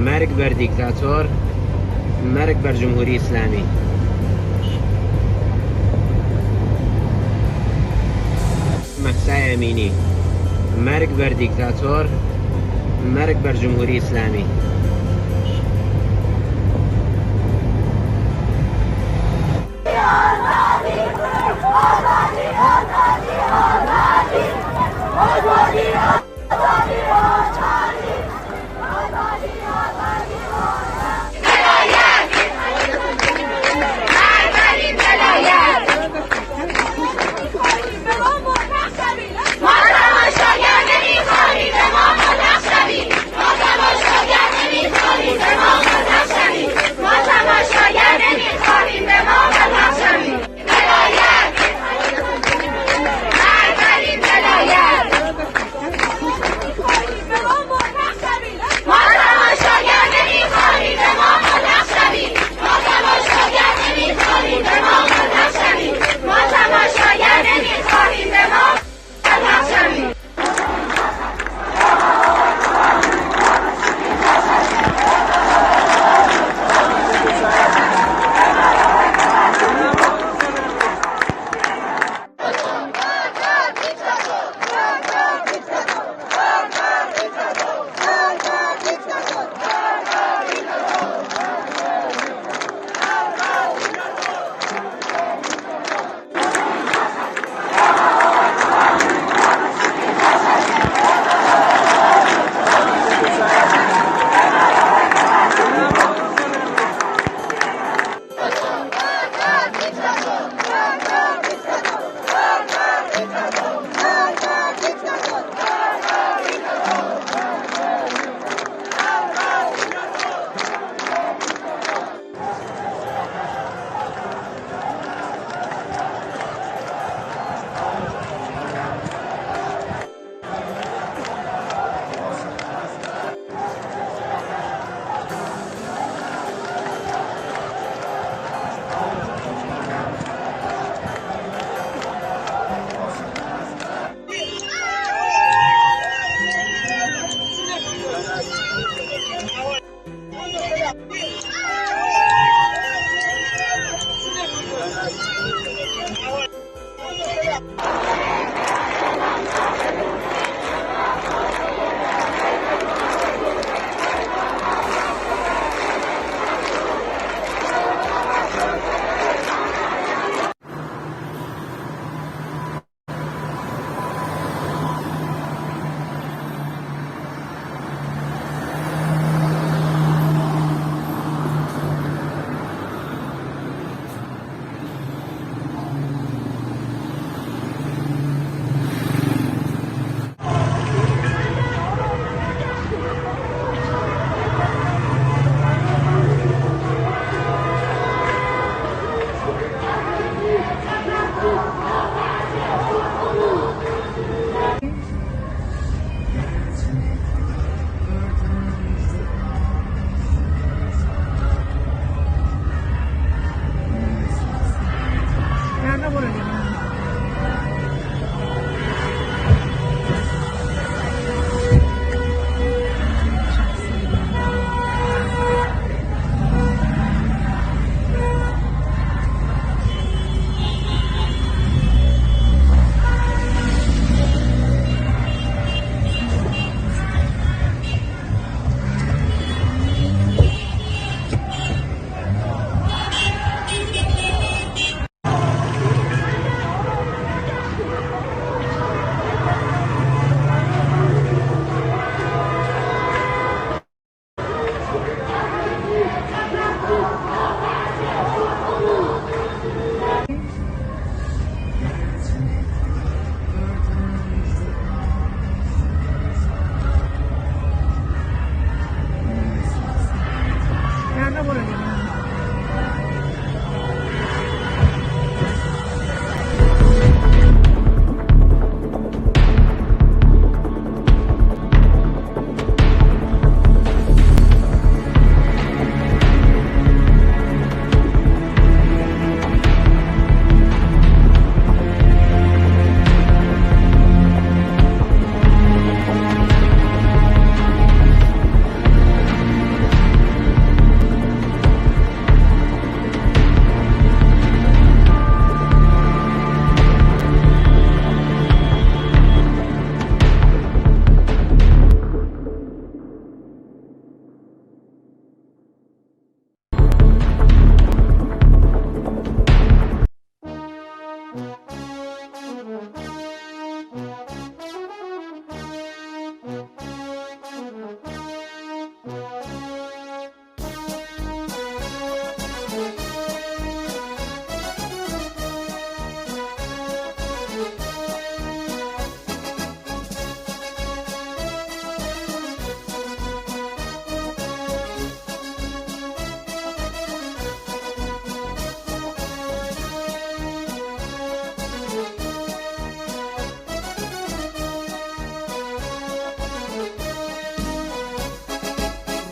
Merg ber dîktator, merg ber Cumhurî Îslamî. Mehsa Emînî. Merg ber dîktator, merg ber Cumhurî Îslamî.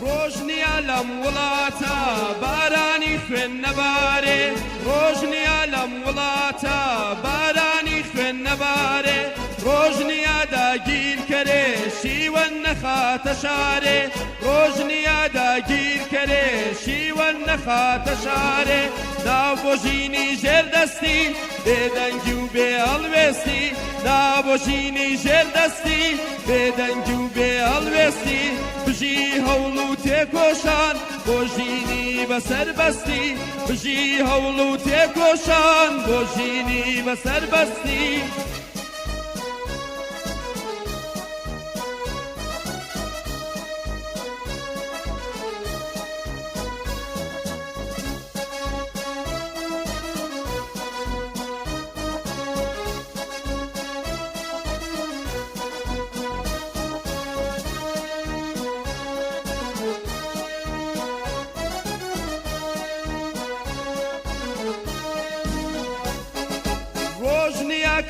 ڕۆژ نییە لەم وڵاتە بارانی خوێن نەبارێ، ڕۆژ نییە لەم وڵاتە بارانی خوێن نەبارێ، ڕۆژ نییە داگیرکەرێ شیوەن نەخاتە شارێ، ڕۆژ نییە داگیرکەرێ شیوەن نەخاتە شارێ، ناو بۆ ژینی ژێر دەستی، بێدەنگی و بێ هەڵوێستی، ناو بۆ ژینی ژێر دەستی، بێدەنگی و بێ هەڵوێستی، بژی هەوڵ و تێکۆشان، بۆ ژینی بەسەر بەستی، بژی هەوڵ و تێکۆشان، بۆ ژینی بەسەر بەستی.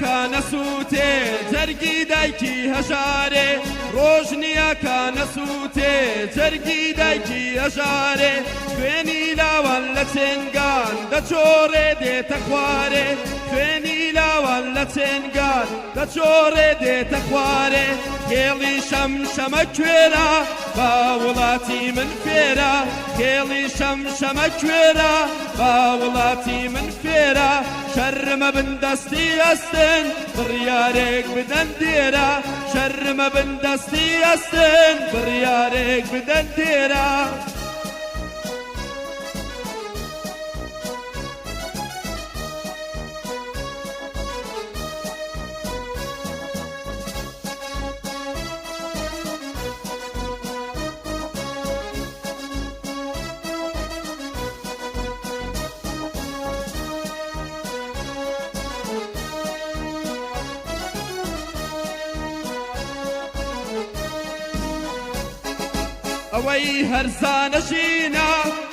Ka nesûtê cergî dayikî hejarê, roj niya ka nesûtê cergî dayikî hejarê. Xwênî lawan le çêngan de çorê dête xwarê. Xwênî lawan le çêngan de çorê dête xwarê. Kêlî şemşeme kuêra, ba welatî min fêra. Kêlî şemşeme kuêra, ba welatî min fêra. Şerr me bin destî estin, biryarek biden dêra. Şerr me bin destî estin, biryarek biden dêra. ئەوەی هەرزانە ژینا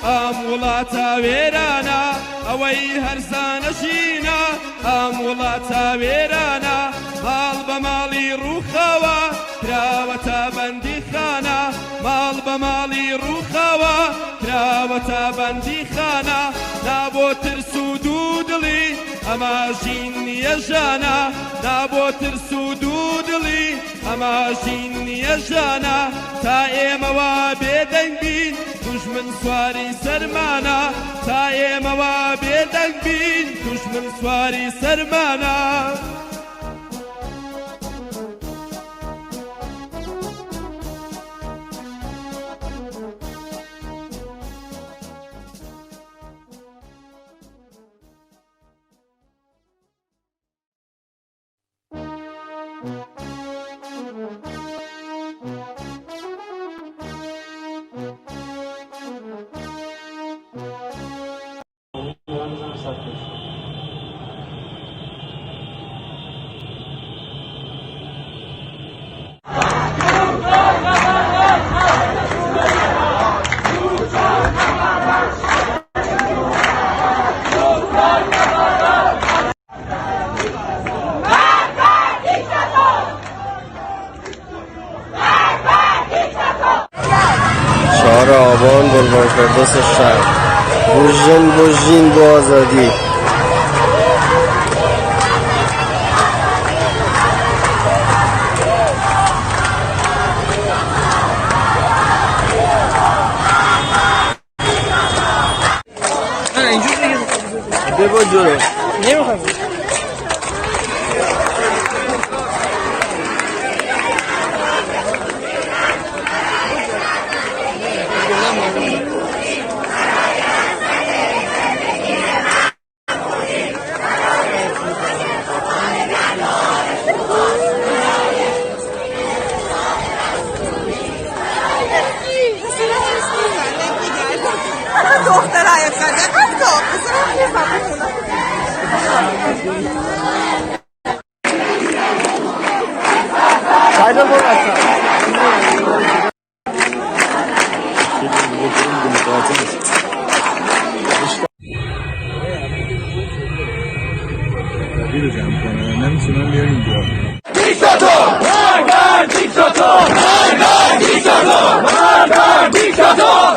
ئەم وڵاتە وێرانە. ئەوەی هەرزانە ژینا ئەم وڵاتە وێرانە. ماڵ بە ماڵی ڕووخاوە، کراوەتە بەندیخانە. ماڵ بە ماڵی ڕووخاوە، کراوەتە بەندیخانە. نا بۆ ترس و دوو دڵی، ئەمە ژین نییە ژانە. نا بۆ ترس و دوو دڵی، ئەمە ژین نییە ژانە. تا ئێمە وا بێدەنگ بین، دوژمن سواری سەرمانە. تا ئێمە وا بێدەنگ بین، دوژمن سواری سەرمانە. Çar avan qurbankerdosa şer. Bo jin, bo jîn, bo azadî. Bê bo coro. Niye bu kadar? Diktator! Diktator! Diktator!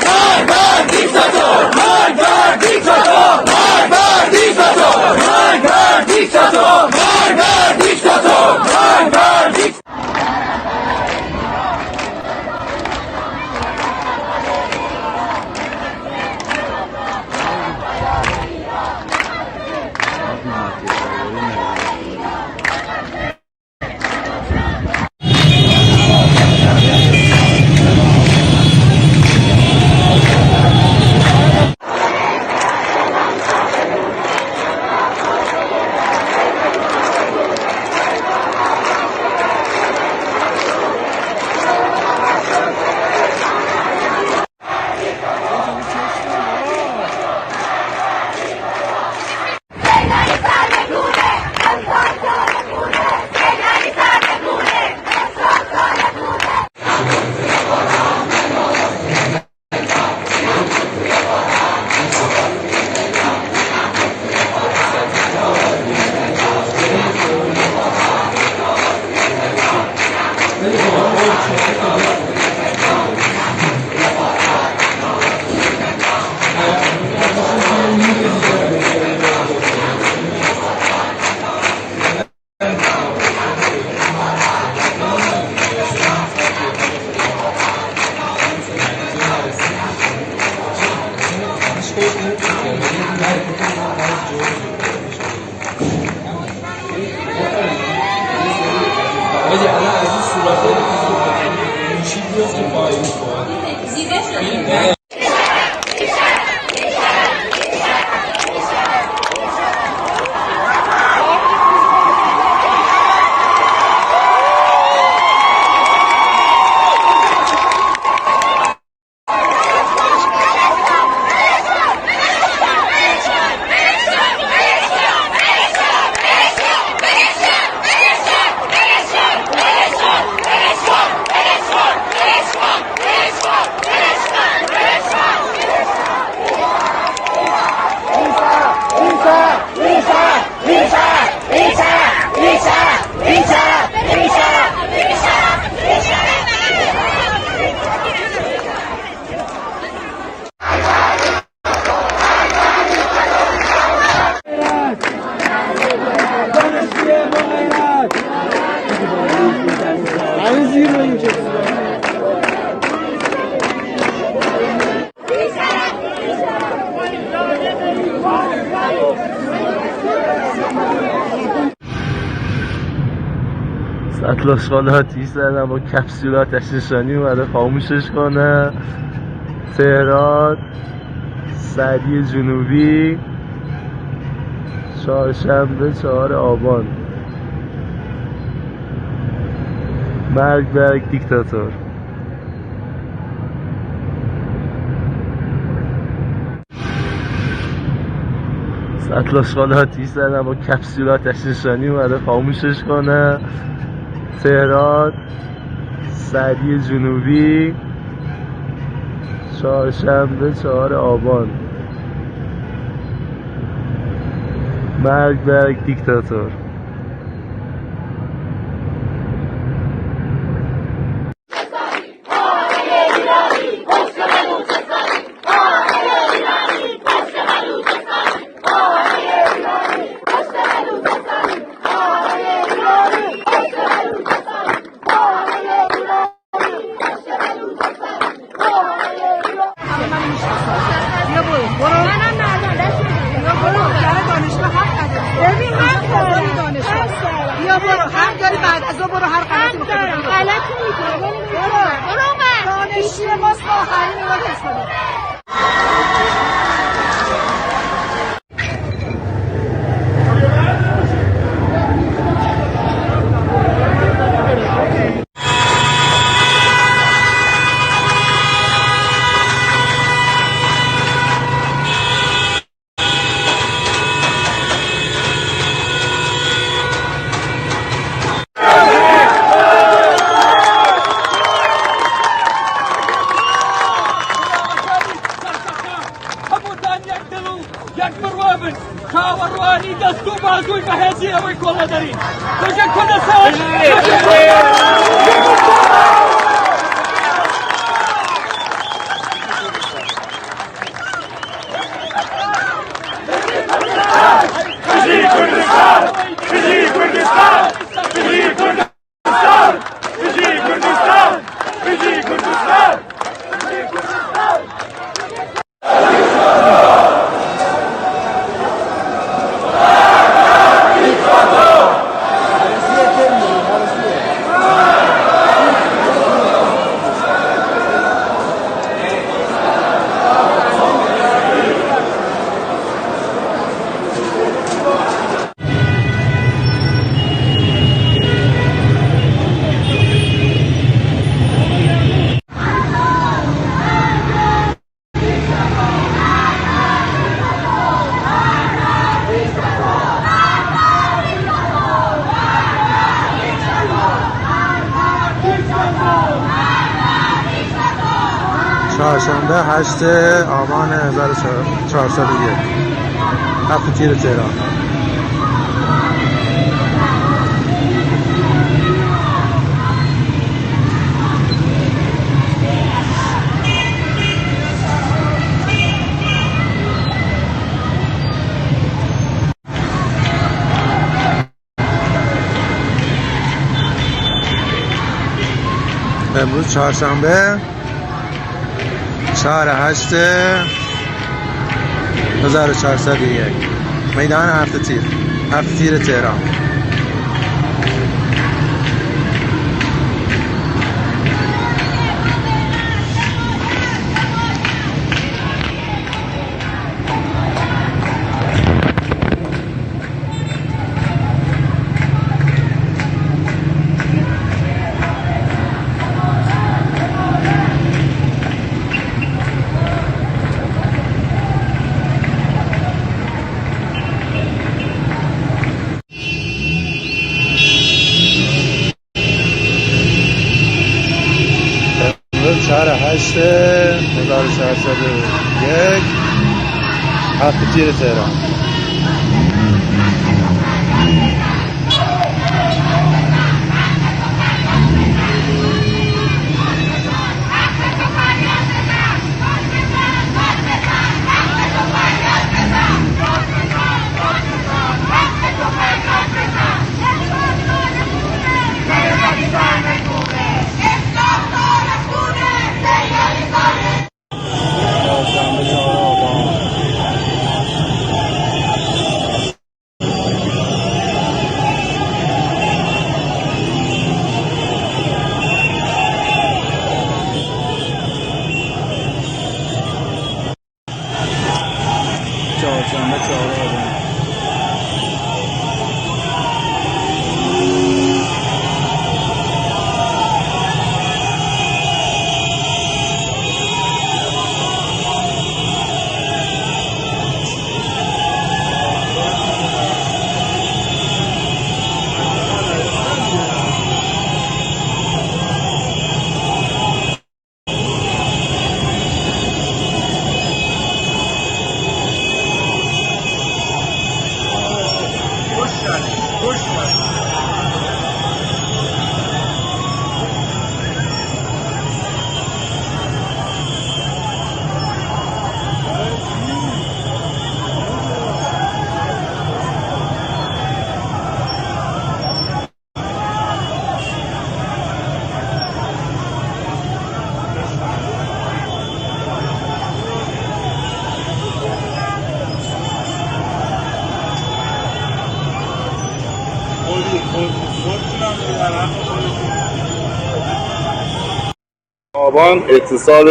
Ana, ez sûretê dikî zû. Min şî diyo ki bayî xwe. سطل آشغالات، ایسر اما کپسولات اشنشانی اومده خاموشش کنه. تهران، سریع جنوبی، چهارشنبه، چهار آبان. مرگ بر دیکتاتور. سطل آشغالات، ایسر اما کپسولات اشنشانی اومده خاموشش کنه. تهران، سریع جنوبی، چهارشنبه، چهار آبان. مرگ بر دیکتاتور. بیا برو، برو. بیا برو، در دانشگاه حق نداری. ببین، من دانشگاه. بیا برو، حق داری بعد از اون برو، هر غلطی می‌کنی. غلطی می‌کنی. برو. برو من. دانشجوی ماست، ما آخرین رو حفظ کنیم. هەمووتان یەک دڵ و یەک بڕوا بن. چاوەڕوانی دەست و بازووی بەهێزی ئەوەی کۆڵە دەرین. دژە کوردستان! دژی کوردستان! دژی کوردستان! دژی کوردستان! دژی کوردستان! دژی کوردستان! دژی کوردستان! چهارشنبه، هشت آبان هزار و چهارصد و یک، هفت تیر تهران. امروز چهارشنبه، چهار هشت هزار و چهارصد و یک، میدان هفت تیر، هفت تیر تهران. هەشت هەزار و چوار سەد و یەک، هەفت تیر تێرە. Çarşamba çağrı. آبان، اعتصاب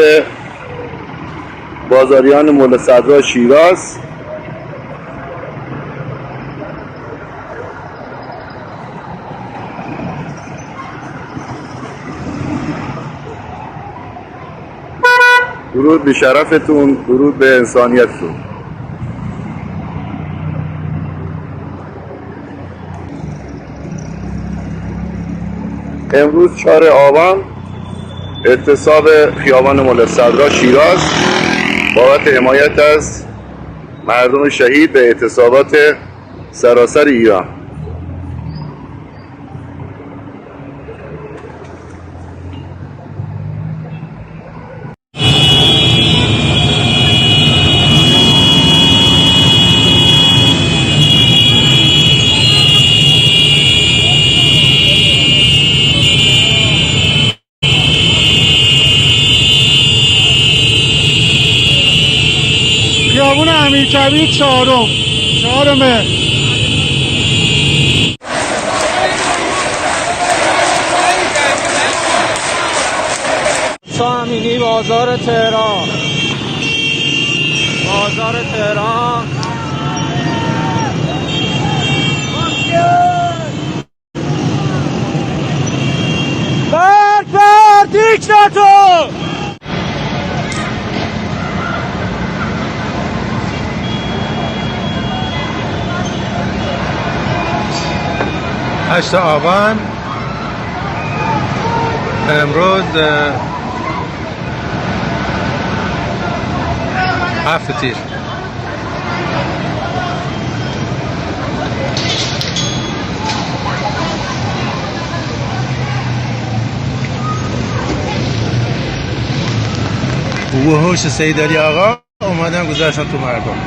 بازاریان ملا صدرا شیراز. درود به شرفتون، درود به انسانیتتون. امروز چهار آبان، اعتصاب خیابان ملا صدرا شیراز بابت حمایت از مردم شهید به اعتصابات سراسر ایران. خیابون امیرکبیر چهارم، چهارم مهر. سامینی بازار تهران. بازار تهران. برگ بر دیکتاتور! هشت آبان، امروز، اه، هفت تیر. Bu hoş Seyid Ali Ağa. اومدن گذشتن تو مردم.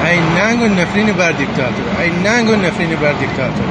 ای ننگ و نفرین بر دیکتاتور، ای ننگ و نفرین بر دیکتاتور.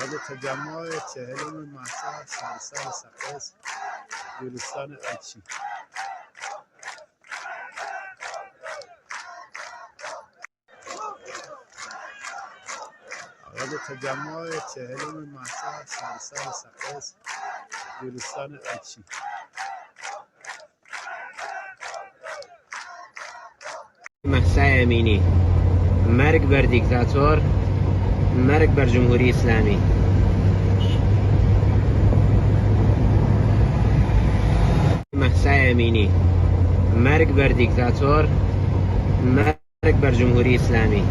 Awa di tecemmayê çehêlûmê Mehsa Şarîsarê Seqez, Gulîstanê Elçî. Awa di tecemmayê çehêlûmê Mehsa Şarîsarê Seqez, Gulîstanê Elçî. Mehsa Emînî. Merg ber dîktator, merg ber Cumhurî Îslamî. Mehsa Emînî. Merg ber dîktator, merg ber Cumhurî Îslamî.